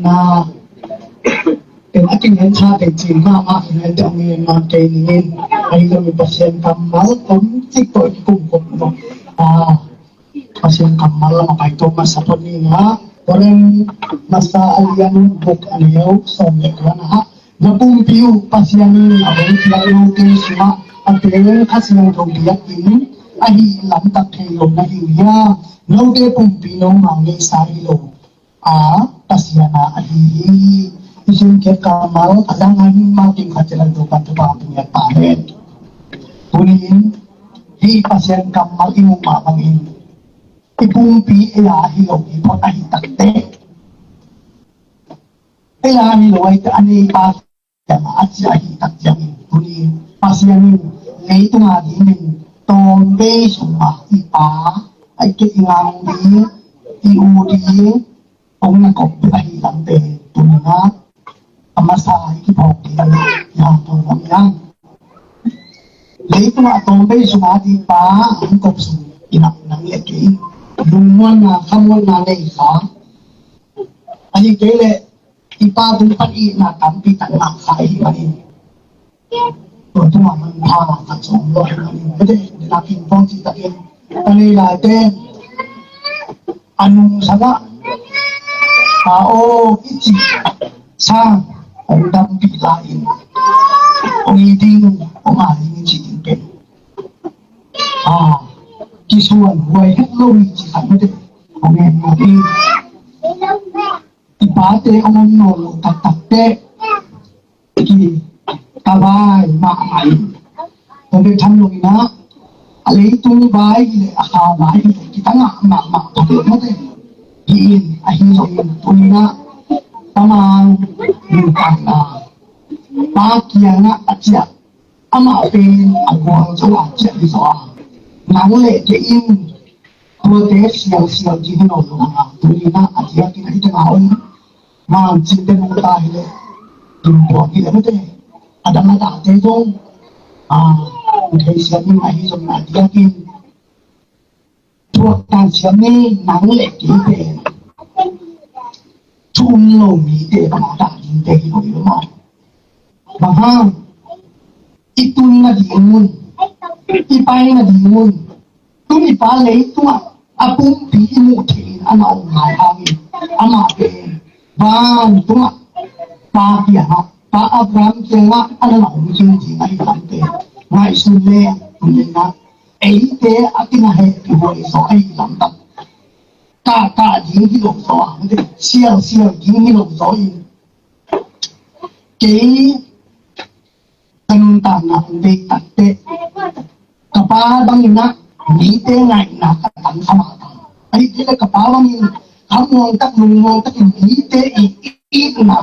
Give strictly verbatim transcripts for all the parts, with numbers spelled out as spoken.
na, em, a kingen kha te cin mahmah in a dang in man kei ning in, ahi zong in Pasian kammal om cik tawh i kum kum no. Ah, Pasian kammal lam a pai tawh masa phot ni na, Korin masa a lian guk a neu sawm le kua na, na pumpi uh Pasian in a hong piak note sungah a teng Kha Siangtho biakinn ahi lamtak thei lo na hi uh hia? Note pumpi nomau neihsa hi lo a, Pasian a ahi hi. I sin khet kammal a dang a hing mah kim khat ciang Topa'n thupha hong pia ta hen. Tuni in hih Pasian kammal i muh mah bangin i pumpi ei a hi lo hi phot ahi takte, ei a hi lo ahi ta a nei pa ciang a cia hi tak ciangin tuni Pasian in leitung a dingin tawm bei sungah i pa, a i kei i ngam ding, i u ding, hong na kop bek ahi lam pen tuni na a masa i kiphawk ding i hanthawn lam i ang. Leitung a tawm bei sungah i pa hong kop sung i nak nang le kei lungmuanna khamuanna nei kha, a hi kei leh i pa tung pan itna tampi tak ngah kha i hi manin, tua tungah manpha khat zong om lo hi manin, mete, na kim pawng cih takin, ka nei laite a nungsang ah, pa aw i cih sang hong dampih lai-in, hong i ding, hong a ding i cih ding pen, a, kisuan huai het lo i cih khat, mete, hong en mah in. I pate a om nawn lo taktak teh, ki, ka vai mahmah in, ka bek tham lo in ah, a leitung vai hi leh a kha vai hi leh kitangah mahmah ka bek mah teh. Hi in, ahi zongin tuni in ah, Pa Mang nuntakna, Pa kiangah a ciah, amah pen a gualzo a ciah hi zaw a, nang le kei in tuate sialsial ding hi nawn lo hang a, tuni in ah a diakin a hi teng a om, man cinte nungta hi leh, tumpuak hi leh mete, a dang a dahte zong, a, theisiam in ahi zong a diakin thuak tan siam ni, nang le kei pen thu um lo mite bang a dah dingte hi lo hi lo maw? Bang hang? I tun nading mun, i pai nading mun, tun i pa leitungah a pumpi i muh theih in a na om lai hangin, amah pen vantungah Pa kiangah, Pa Abraham kiangah a na na om ding ding ahi lam pen ngaihsun le tuni in ah eite a kinga hehpih huai zaw ahi lamtak, kahkah ding hi lo zaw a, sialsial ding hi lo zaw in, kei ka nuntakna hong deih takteh ka pa bangin ah mite ngaihna ka tang kha mah ta. Ahih kei leh ka pa bangin khamuang tak lungmuang takin mite i itna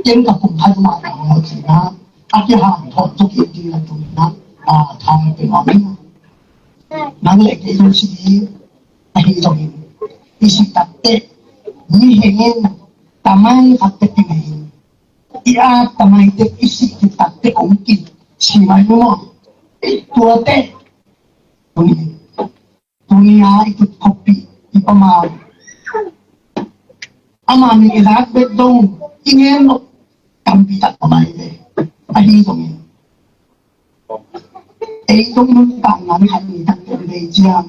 ken ka pum kha mah ta maw ci-in ah a kihanthawn zo kik ding lam tuni in ah, a, thang pia nuam ing. Nang le kei zong si ding ahi zongin, i sih takteh mihing in tamai khat teh kinei in, i at tamai teh i sih khit takteh hong kisi mai maw? Tuate tuni, tuni a i tut khoppih i Pa Mang, ama min i lak bek zong i ngen lo tampi tak a mai ve. Ahi zongin ei zong nuntakna mi khat mi tak pen bei ciang,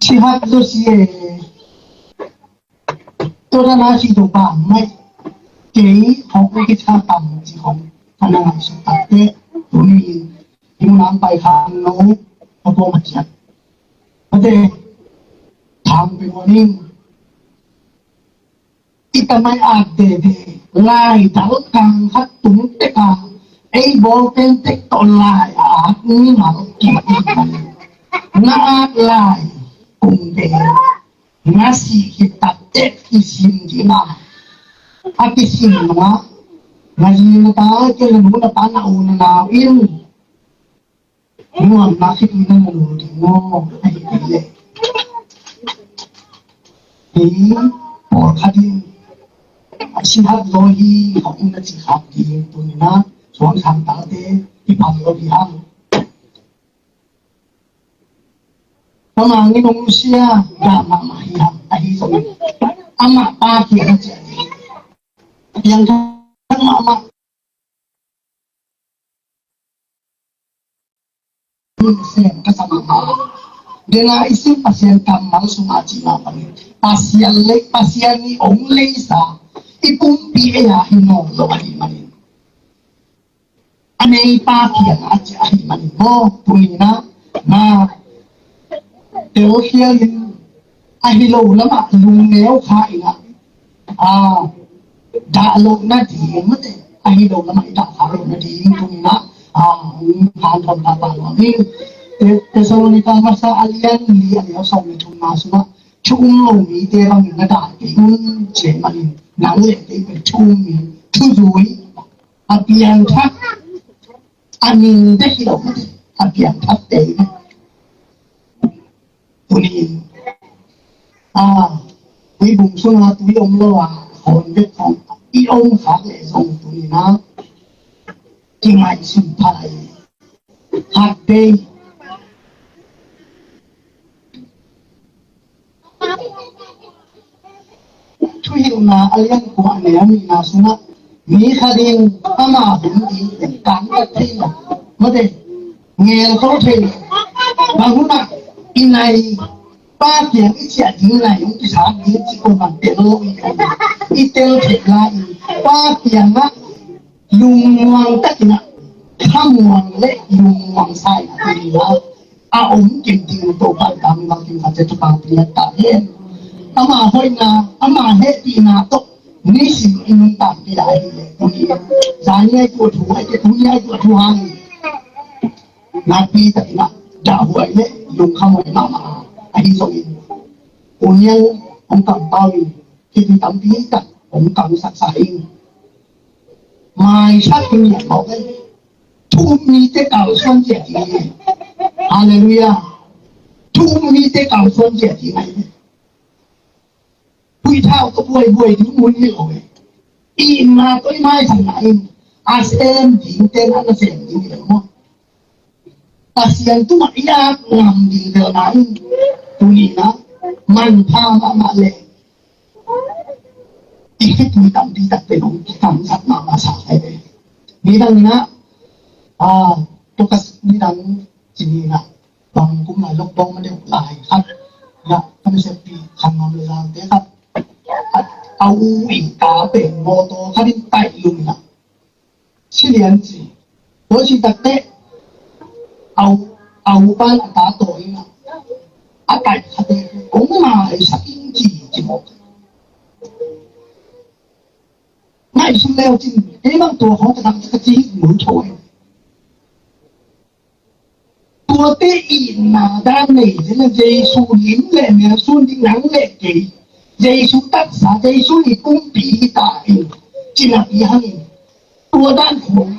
si hak zo si e. Tua dan a si zo pa mai, kei hong ki cha tam ci hong ka na ngaihsut takteh, tuni in hing nang pai khan lo, a pom a ciat. Mate, thang pe mo ning. I tamai at dede, lai dal kang khat tung tek a, ei bawl pen tek tawh lai a at mimal kik ding. Na at lai kung de, na sih khit takteh kisim ding a, a kisim nungah na zi na ta, kei na nu na pa na u na nau in nuamna khit in na mu ding maw? Ahi kei leh, kei pawlkhat in a si hak zaw hi, hong na ci khak ding tuni in ah suang khang talte i pal lo hi hang. Pa Mang in hong sia gah mahmah hi hang, ahi zongin amah pa kiang a ciah ding Yang kan mahmah. Sem ka sa mahmah. Dena i sim Pasian kammal sungah ci mahmah. Pasian lei, Pasian i ong leisa i pumpi ei a hi nawn lo ahih manin. A neipa kiangah a ciah ahih manin maw, tuni-in ah na telkhialin ahi lo lamah lungneu kha in ah, a, dah loh nading mate, ahi lo lamah i dah kha loh nading tuni-in ah, a, hong hanthawn pahpah nuam ing. Te-, Thessalonika masa a lian li a neu sawm le thumna sungah thu um lo mite bangin na dah kei un ci ahih manin nang le kei pen thu um mi, thuzui, a piangthak, a nin bek hi lo mate, a piangthakte hi mate. Tuni-in, a, tuibung sungah tui om lo a, hawn bek khawng i om khak leh zong tuni-in ah kingaihsun pha lai. Khat vei Thuhilhna a lian kua a neu nihna sungah mi khat in ama hun ding pen kangkat thei lo. Mate, ngelkho thei lo. Bang hunah i nai pa kiang i ciah ding nai hong kisak ding ci ko man tel lo i ko. I tel thei lai in pa kiangah lungmuang takin ah, khamuang le lungmuang sa in ah, tuni-in ah a om kim ding Topa in tangval kim khat ciat thupha pia ta hen. Ama hoihna, ama hehpihna tawh nisim i nuntakpih lai hi leh, tuni-in zani a i tuah thu, a i tuah thu, tuni a i tuah thu hang nakpi takin ah dahhuai le lungkhamhuai mahmah ahi zongin, tuni a hong kampau in hih thu tampi tak hong kangsak sa ing. Maisak in ngiat mawk ei. Thu um mite kalsuan ciat ding ei. Halleluiah. Thu um mite kalsuan ciat ding ei. Huih thau tawh buaibuai ding mun hi lo ei. Itna tawh i maisakna in a sem dingte in a na sem ding hi lo maw? Pasian tungah i at ngam ding velna in tuni-in ah manpha mahmah leh i khitui tampi tak pen hong kikangsak mahmah sa lai ve. Nidang in ah, a, Tokas nidang ci ni in ah, bang kum lai, lockdown ma deuh lai khat in ah, ka naseppi Khan Ngam Lazalte khat, a, a u i ta pen mawtaw khat in taih lum in ah, si lian ci. Tua ci takteh a u, a u pan a ta tawi in ah, a taih khat in, "Kong maisak ing," ci, ci mawk. Ngaihsun leu cin, kei bang tua khawng ka dang ka ci hi, mu thawi. Tuate itna dan nei, Jesu lim le mel sun ding nang le kei. Jesu taksa, Jesu i pumpi hi ta in, cina pi hang in. Tua dan khawng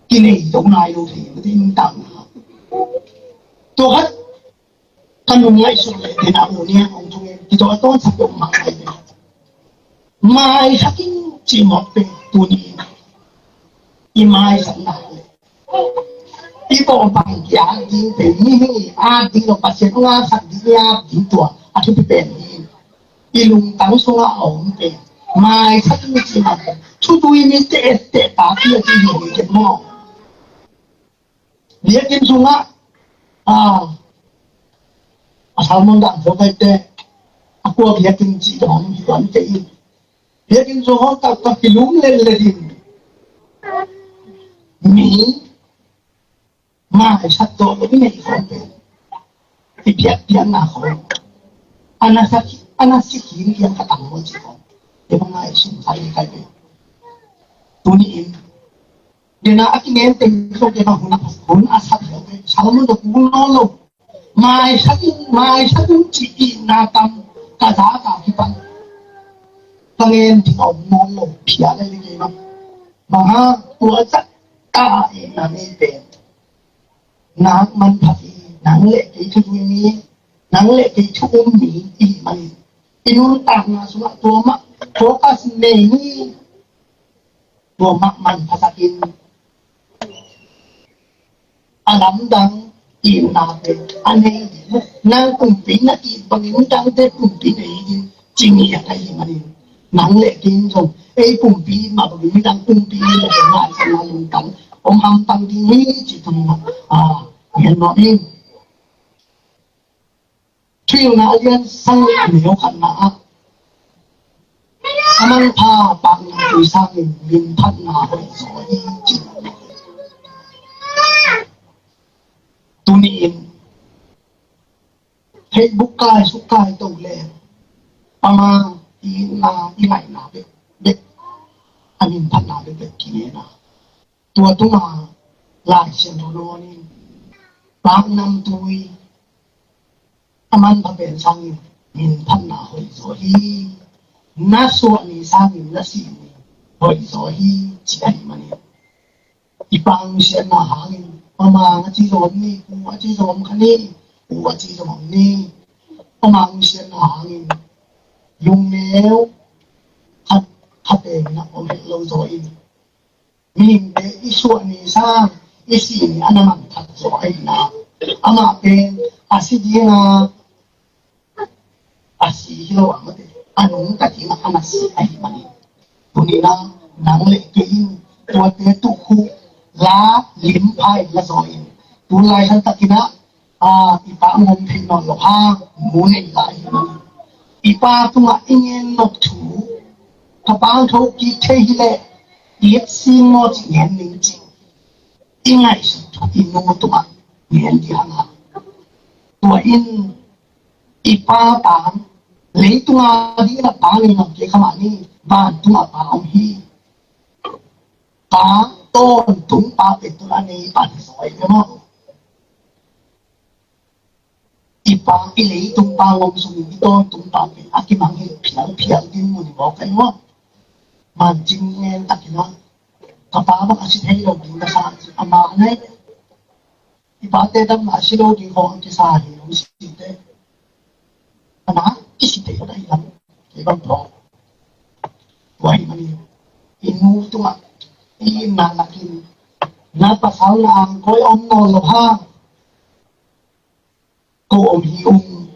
kinei zo nai lo thei, mate, in tang na. Tua khat ka nung ngaihsut leh, pen a u nia hong thung in, kitaw a tawnsak deuh mah ngai ve. Maisak ing ci mawk pen tuni in i maisakna leh i bawh bang ki-at ding pen, mihing i at ding lo, Pasian hong atsak ding i at ding, tua a thupi pen hi. I lungtang sungah a om pen maisak ing ci mawk pen thutui mite etteh ta ci a ci hi hi ken maw? Biakinn sungah, a, a sermon dan phawk aite, a kua biakinn cih dong hi tuan kei in. Biakinn sung hong tak tak kilum lel lel in. Mi maisak tawh lo i neih khawng pen, i biakpiakna khawng, a na sa, a na si khin piang ka tam maw cih khawng, i bang ngaihsun kha i kai pen. Tuni in Dena a kingen teng sawk dena hun, hun a sak lo. Salomon tawh kul nawn lo. Maisak ing, maisak ing ci itna tam ka zak a kipan ka ngen ding a om nawn lo. Phia lel ing ei mah. Bang hang, tua zah ta itna nei pen nak manpha hi. Nang le kei thu tui mi, nang le kei thu um mi i hih manin i nuntakna sungah tua mah focus nei ni. Tua mah manphasak in, a lamdang itnate a nei ding, nang pumpi na it bangin midangte pumpi nei ding ci ngiat ahih manin, Nang le kei in zong ei pumpi mah bangin midang pumpi in zong Lai Siangtho lungtang om hamtang ding hi cih tuni-in ah, gen nuam ing. Thuhilhna a lian sagih, a neu khatna ah, a manpha paknamtui sangin minphatna hoihzaw hi, ci. Tuni-in Facebook kai suk kai to le, ama i itna, i ngaihna bek bek, a minphatna bek bek kinena. Tua tungah Lai Siangtho nawnin, paknamtui a manpha pen sangin minphatna hoihzaw hi. Na suah ni sangin na sih ni hoihzaw hi, ci ahih manin, i pa nusiatna hangin, Pa Mang a ci zaw om ni, Pu a ci zaw om kha ni, Pu a ci zaw om ni. Pa Mang nusiatna hangin lungneu khat, khat pen na om het lo zaw in, mihingte i suah ni sang i sih ni a na mangthang zaw ahihna. Amah pen a si dinga, a si hi lo a, mate, a nungta dinga a na si ahih manin, tuni-in ah nang le kei in tuate tukhuk la lim pha in la zaw in, tu laitak takin ah, a, i pa ngom thei nawn lo hang, nu nei lai hi. I pa tungah i ngen nop thu, ka pa hong thokik thei hi leh, i et sin maw ci ngen ning ci. I ngaihsut thu i nu tungah ngen ding hang a. Tua in i pa tang, leitunga ding a pa nei nawn kei kha mah ni, vantungah pa om hi. Pa tawntung pa pen tu-in a nei pa hi zaw hi ve maw. I pa, i leitung pa ngom sungin i tawntung pa pen a kimang hi phial phial ding mun hi maw, kai maw. Mancing ngen takin ah, ka pa bang a si thei lo ding ka sa ci, ama nei. I pate dam a si lo ding khawng a kisa hi lo si te. Ana i si te ka i lam. Kei bang thawng. Tua ahih manin i nu tungah i itna lakin, na pasal na angkoi om nawn lo hang, ko om hi ung.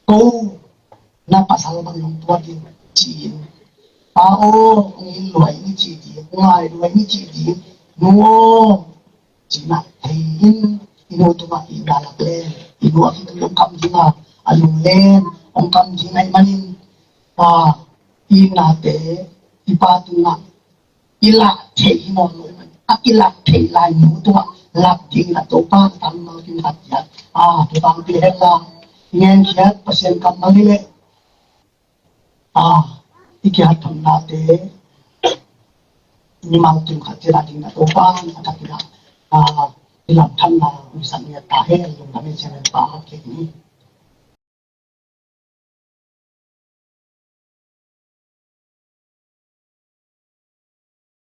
Ko na pasal bang hong puak in ci-in, Pa aw, hong in lua in i ci ding, hong ngai lua in i ci ding, nu aw, ci-in ah thei in. I nu tungah itna lak leng, i nu a khitui hong kam ding a, a lunglen hong kam ding ahih manin, a, i itnate i pa tungah i lah theih hi nawn lo ahih manin, a kilah theih lai nu tungah lak dingin ah Topa tangmal kim khat ciat, a, Topa hong pia hen la, i ngenkhiat Pasian kammal hi leh, a, i kihatthamnate mimal kim khat ciat ah dingin ah Topa a takin ah, a, i lamthanna hong sang ngiat ta hen. Lungdam hi, Siangtho Pa, kei ni.